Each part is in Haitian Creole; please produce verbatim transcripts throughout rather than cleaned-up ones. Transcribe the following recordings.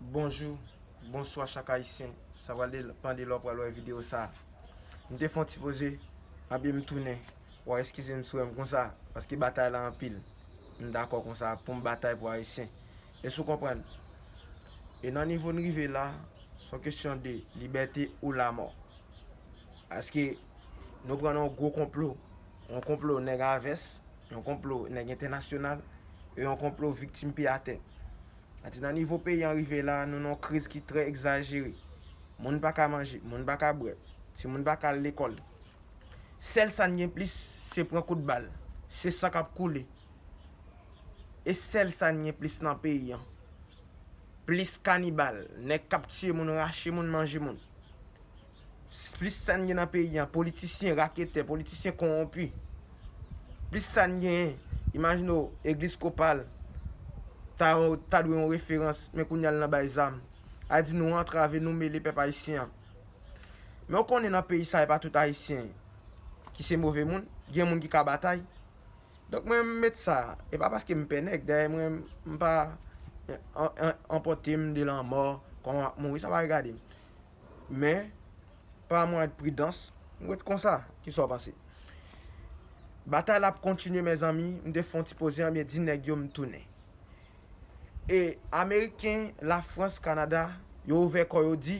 Bonjou, bonswa chak Ayisyen. Sa pral depann de lè w pral wè videyo sa a. M te fè yon ti poze, anben m tounen. W a eskize m sou m konsa, paske batay la anpil. M dakò konsa pou m batay pou Ayisyen. Èske w konprann? E nan nivo n rive la, se yon kesyon de libète ou lamò. Paske nou pran nan yon gwo konplo, yon konplo nèg a vès, yon konplo nèg entènasyonal, e yon konplo viktim pye atè. Sa di nan nivo peyi an rive la, nou nan yon kriz ki trè egzajere. Moun pa ka manje, moun pa ka bwè, timoun pa ka al lekòl. Sèl sa n gen plis, se pran kout bal, se san k ap koule. E sèl sa n gen plis nan peyi an. Plis kanibal, nèg k ap tiye moun, rache moun, manje moun. Plis sa n gen nan peyi an, politisyen raketè, politisyen kowonpi. Plis sa n genyen, imajine w, egliz kopal, ta, ta dwe yon referans, men kounye a l nan bay zam. A di nou antrave, nou mele pèp ayisyen an. Men w konnen nan peyi sa, e pa tout Ayisyen ki se move moun, gen moun ki ka batay. Donk mwen, m met sa, e pa paske m pè nèg, dayè mwen, m pa an- an- anpòte m de lanmò, kòman m ap mouri, sa pa regade m. Men, pa mwayen de pridans, m ret konsa. Kisa w panse? Batay la ap kontinye, mezanmi. M te fè yon ti poze, anben di nèg yo m tounen. E Ameriken, Lafrans, Kanada, yo ouvè kò yo di,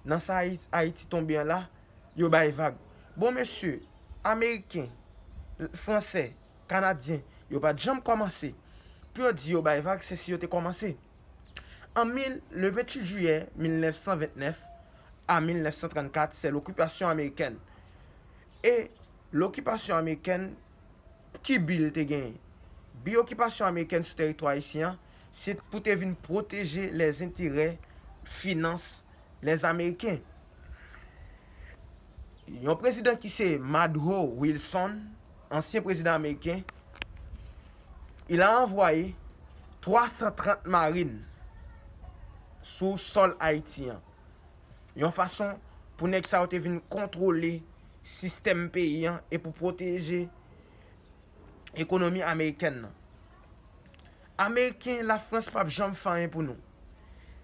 nan sa Ayi- Ayiti tonbe an la, yo bay vag. Bon, mesye, Ameriken, Fransè, Kanadyen, yo pa t janm kòmanse. Pou yo di yo bay vag, se si yo te kòmanse. An mil, le venntuit jiyè mil nèf san vennèf a mil nèf san trannkat, se lokipasyon amerikèn. E lokipasyon amerikèn, ki bi l te genyen? Bi okipasyon amerikèn sou tèritwa ayisyen an, se pou te vin pwoteje lèzenterè finans lèzameriken. Yon prezidan ki se Woodrow Wilson, ansyen prezidan ameriken, il a anvwaye twa san trant marin sou sòl Ayiti an. Yon fason pou nèg sa yo te vin kontwole sistèm peyi an e pou pwoteje ekonomi amerikèn nan. Ameriken, Lafrans p ap janm fè anyen pou nou.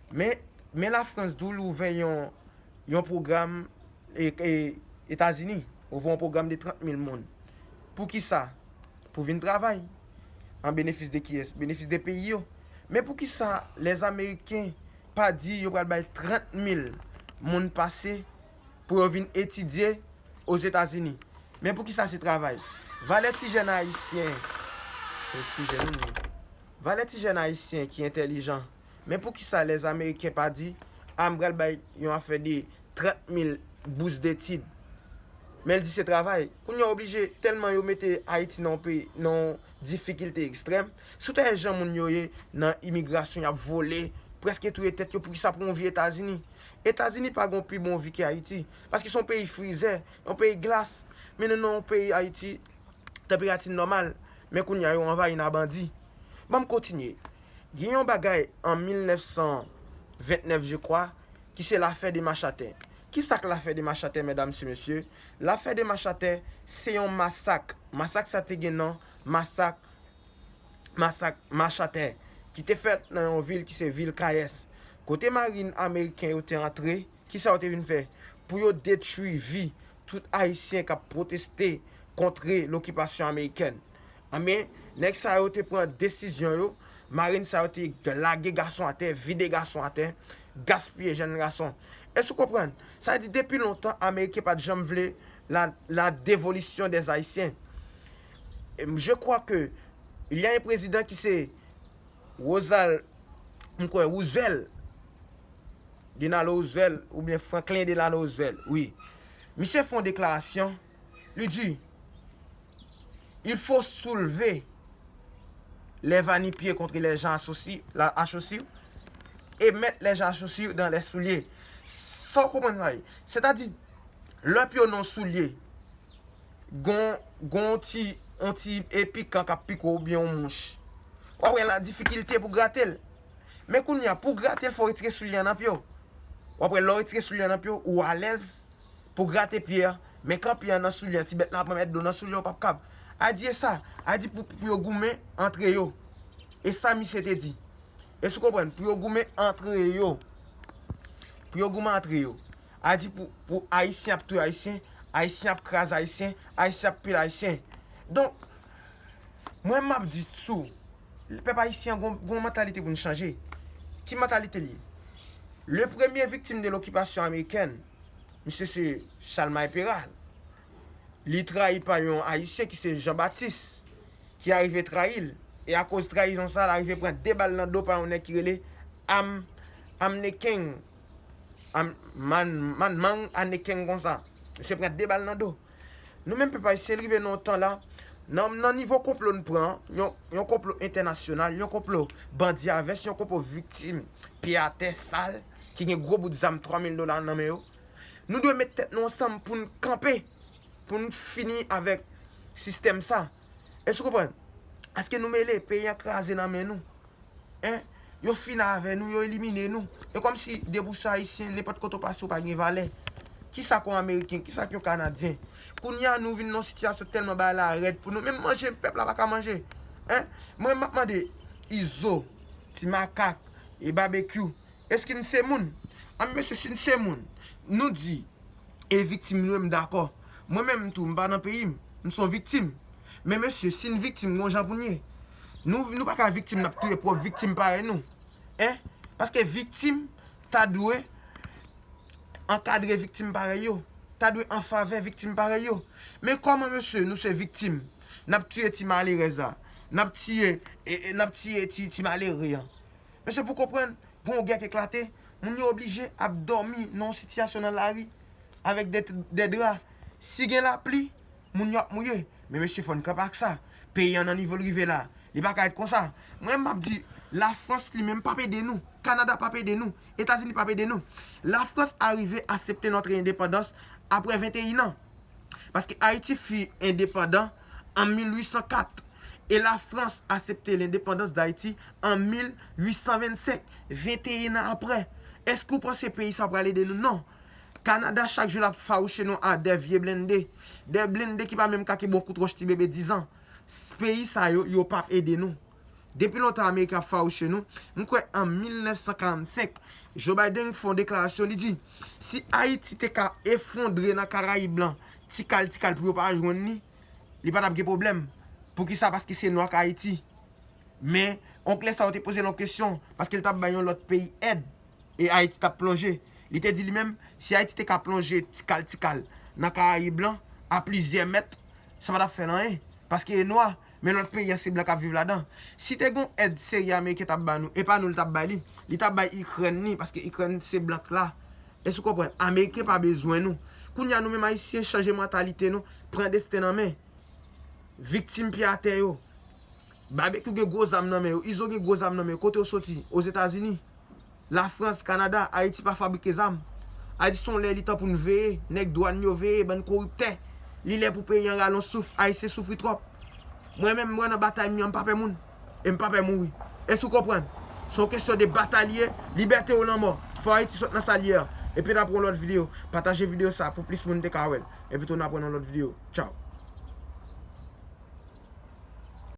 Men, men Lafrans di w l ouvè yon, yon pwogram e, e, Etazini, ouvè yon pwogram de trant mil moun. Poukisa? Pou vin travay. An benefis de kiyès? Benefis de peyi yo. Men poukisa lèzameriken pa di yo pral bay trant mil moun pase pou yo vin etidye Ozetazini? Men poukisa se travay? Valè ti jèn ayisyen, eskize m, wi. Valè ti jèn ayisyen ki entèlijan. Men poukisa lèzameriken pa di, a, m pral bay yon afè de trant mil bous detid? Men l di se travay. Kounye a oblije, tèlman yo mete Ayiti nan yon peyi, nan yon difikilte ekstrèm. Si w ta wè jan moun yo ye nan imigrasyon, y ap vole, prèske touye tèt yo, poukisa pou yon vi Etazini? Etazini pa gen yon pi bon vi ke Ayiti, paske se yon peyi frizè, yon peyi glas. Men nou nan yon peyi Ayiti, tanperati nòmal, men kounye a yo anvayi nan bandi. Ban m kontinye. Gen yon bagay an mil nèf san vennèf, je crois, ki se lafè de Machatè. Kisa k lafè de Machatè, medam e mesye? Lafè de Machatè, se yon masak. Masak sa te gen non masak, masak Machatè, ki te fèt nan yon vil ki se vil Kayès. Kote marin ameriken yo te antre, kisa yo te vin fè? Pou yo detwi vi tout Ayisyen k ap pwoteste kontre lokipasyon amerikèn. Anben, nèg sa yo te pran desizyon yo, marin sa yo te lage gason atè, vide gason atè, gaspiye jèn gason. Èske w konprann? Sa vle di, depi lontan, Ameriken pa t janm vle la, la dévolution des Haïtiens. E m, je crois que il y a un président ki se Rosal, m kwè, Roosevelt, Delano Roosevelt, oubyen Franklin Delano Roosevelt, wi. Misye fè yon deklarasyon, li di, il faut soulever les va-n-pieds contre les gens à chaussures, la, à chaussures, et mettre les gens à chaussures dans les souliers. Sa w konprann sa ye? Sètadi, lè pye w nan yon soulye, gon, gon ti, yon ti, e, pikan k ap pike w oubyen yon mouch. W ap wè la difikilte pou grate l. Men kounye a, pou grate l, fò w retire soulye a nan pye w. W ap wè lè w retire soulye a nan pye w, ou alèz pou grate pye a. Men kan pye a nan soulye a, ti bèt la ap mèt do nan soulye a, ou p ap kab. A di e sa, a di pou, pou yo goumen antre yo. E sa misye te di. Èske w konprann? Pou yo goumen antre yo. Pou yo goumen antre yo. A di pou, pou Ayisyen ap touye Ayisyen, Ayisyen ap kraze Ayisyen, Ayisyen ap pile Ayisyen. Donk, mwen m ap di sou, pèp ayisyen an gon, gon mantalite pou n chanje. Ki mantalite li ye? Le premye viktim de lokipasyon amerikèn, misye se Chalmay Peral. Li trayi pa yon Ayisyen ki se Jean Baptiste, ki arive trayi l. E akoz trayizon sa, l arive pran de bal nan do pa yon nèg ki rele Am, Amnekeng. Am, Man, Man Mang Anekeng konsa. Misye pran de bal nan do. Nou menm pèp ayisyen, rive nan yon tan la, nan, nan nivo konplo n pran, yon, yon konplo entènasyonal, yon konplo bandi a vès, yon konplo viktim pye atè sal, ki gen gwo bout zam twa mil dola nan men yo. Nou dwe met tèt nou ansanm pou n kanpe, pou n fini avèk sistèm sa. Èske w konprann? Èske nou mele? Peyi an kraze nan men nou. Hein? Yo fini avè nou, yo elimine nou. E kòmsi depi w se ayisyen, nenpòt kote w pase, w pa gen valè. Kisa k yon ameriken? Kisa k yon kanadyen? Kounye a, nou vin nan yon sitiyasyon tèlman bagay la rèd pou nou. Menm manje, pèp la pa ka manje. Hein? Mwen, m ap mande Izo, Ti Makak, e Babekyou, èske n se moun? Ann, mesye, si n se moun, nou di, e viktim nou ye, m dakò. Mwen menm tou, m pa nan peyi m, m se yon viktim. Men mesye, si n viktim, gon jan pou n ye. Nou, nou pa ka viktim, n ap touye pwòp viktim parèy nou. Hein? Paske viktim ta dwe ankadre viktim parèy yo. Ta dwe an favè viktim parèy yo. Men kòman, mesye, nou se viktim? N ap tiye ti malerèz la. N ap tiye, e, e, n ap tiye ti, ti malere an. Mesye, pou konprann, gon yon gè k eklate, moun yo oblije ap dòmi nan yon sitiyasyon nan lari avèk de, de dra. Si gen lapli, moun yo ap mouye. Men mesye, fò n kanpe ak sa. Peyi an nan nivo l rive la, li pa ka ret konsa. Mwen, m ap di, Lafrans li menm p ap ede nou. Kanada p ap ede nou. Etazini p ap ede nou. Lafrans arive aksepte notre indépendance après vingt et un ans. Paske Ayiti fin endepandan an mil uit san kat e Lafrans aksepte lendepandans d Ayiti an mil uit san vennsenk, venteyen an apre. Èske w panse peyi sa pral ede nou? Non. Kanada chak jou l ap fawouche nou a de vye blende. De blende ki pa menm ka kenbe yon kout wòch ti bebe diz an. Peyi sa yo, yo p ap ede nou. Depi lontan Ameriken ap fawouche nou. M kwè an mil nèf san karannsenk, Joe Biden fè yon deklarasyon, li di, si Ayiti te ka efondre nan Karayib lan, tikal, tikal pou yo pa jwenn li, li pa t ap gen pwoblèm. Poukisa? Paske se nwa k Ayiti. Men, onklè sa yo te poze l yon kesyon, paske l t ap bay yon lòt peyi èd. E Ayiti t ap plonje. Li te di li menm, si Ayiti te ka plonje tikal tikal nan Karayib lan, a plizyè mèt, sa pa t ap fè l anyen. Paske e nwa, men lòt peyi an se blan k ap viv ladan. Si te gen yon èd serye Ameriken t ap ba nou, e pa nou li t ap bay li, li t ap bay Ikrèn li, paske Ikrèn se blan k la. Èske w konprann? Ameriken pa bezwen nou. Kounye a nou menm Ayisyen chanje mantalite nou, pran desten nan men. Viktim pye atè yo. Babekyou gen gwo zam nan men yo. Izo gen gwo zam nan men yo. Kote yo soti? Ozetazini. Lafrans, Kanada, Ayiti pa fabrike zam. Ayiti se yon lè li tan pou n veye. Nèg dwàn yo veye, bann koriptè. Li lè pou peyi an rale yon souf. Ayisyen soufri twòp. Mwen menm, mwen nan batay m yo, m pa pè moun. E m pa pè mouri. Èske w konprann? Se yon kesyon de batay li ye. Libète ou lanmò. Fò Ayiti sot nan sa l ye a. Epi n ap wè yon lòt videyo. Pataje videyo sa pou plis moun te ka wè l. Epi tou n ap wè nan lòt videyo. Tchaw.